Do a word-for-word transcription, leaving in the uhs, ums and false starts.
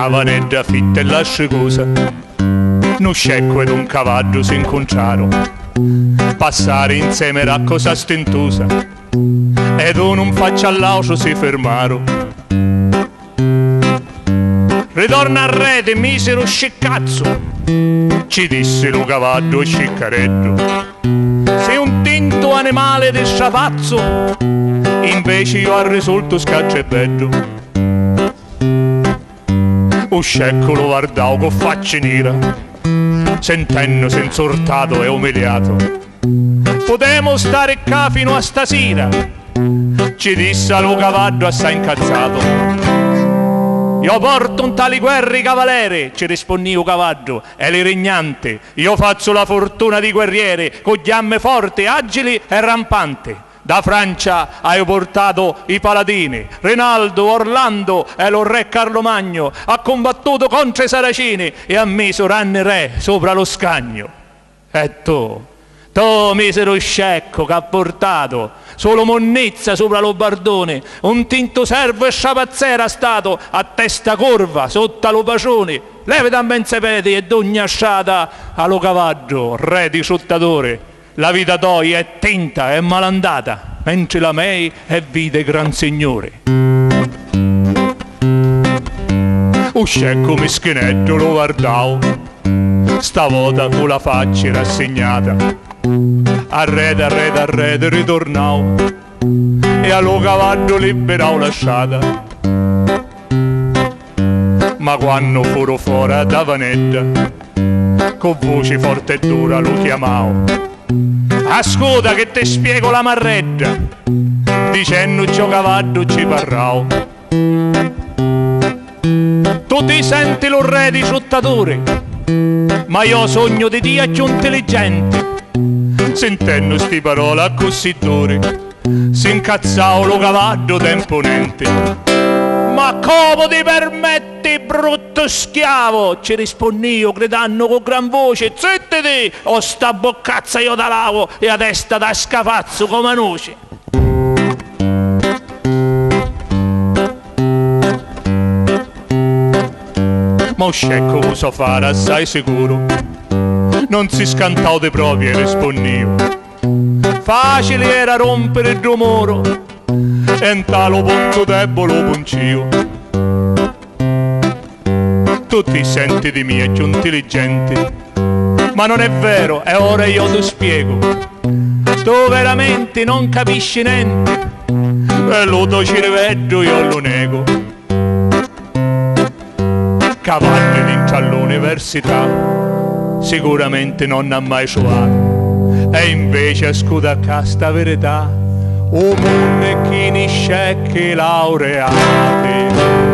Vanedda fitta e lastricusa, nu sceccu ed un cavaddu si ncuntraru. Passari insieme era cosa stintusa, ed unu 'n faccia all'autru si firmaru. Ritorna arredi, misiru sciccazzu, ci dissi lu cavaddu e sciccareddu. Si un tintu animali di strapazzu, inveci io arrisultu scacciu e beddu. U sceccu lu vardau cu facci nira, sentennusi insultatu e umiliatu. Putemu stari ccà finu a stasira, ci dissi a lu cavaddu assai ncazzatu. Io portu nta li guerri i cavaleri, ci rispunnì u cavaddu, e li rignanti. Io fazzu la furtuna di guerrieri, cu ghiammi forti, agili e rampanti. Da Francia haiu purtatu i paladini, Rinaldu, Orlando e lu re Carlu Magnu, ha cumbattutu contra i saracini e ha misu ranni re supra lu scagnu. E tu, tu misiru sceccu c'ha purtatu sulu munnizza supra lu barduni, un tintu servu e strapazzera statu a testa curva sutta lu patruni, leviti a menza pedi e dugna strata a lu cavaddu, re di truttaturi. La vita toia è tinta e malandata, mentri la mei è vita 'i gran signuri. U sceccu mischineddu lu vardau, stavota cu la facci rassignata. Arredi, arredi, arredi riturnau, e a lu cavaddu libirau la strata. Ma quannu furu fora da vanedda, cu vuci forti e dura lu chiamau. Ascuta chi ti spiegu la marredda, dicennu ciò cavaddu ci parrau. Tu ti senti lu re di truttaturi, ma io sugnu di tia cchiù ntiligenti. Sintennu sti parola accussì duri, si ncazzau lu cavaddu tempu nenti. Ma comu ti permetti, bruttu schiavu? Ci rispunniu gridannu cu gran vuci, zittiti, o sta buccazza io ta lavu e a testa ta scafazzu comu a nuci. Ma u sceccu cu so fara assai sicuru non si scantau di propi e rispunniu. Facili era rumpiri ddu muru e nta lu puntu debulu punciu. Tu ti senti di mia cchiù ntiligenti, ma non è vero, e ora io tu spiegu. Tu veramenti non capisci nenti e lu to ciriveddu io lu negu. Cavaddi dintra l'università sicuramenti non n'ha mai truvatu. E inveci ascuta ccà sta virità, u munnu è chini scecchi laureati.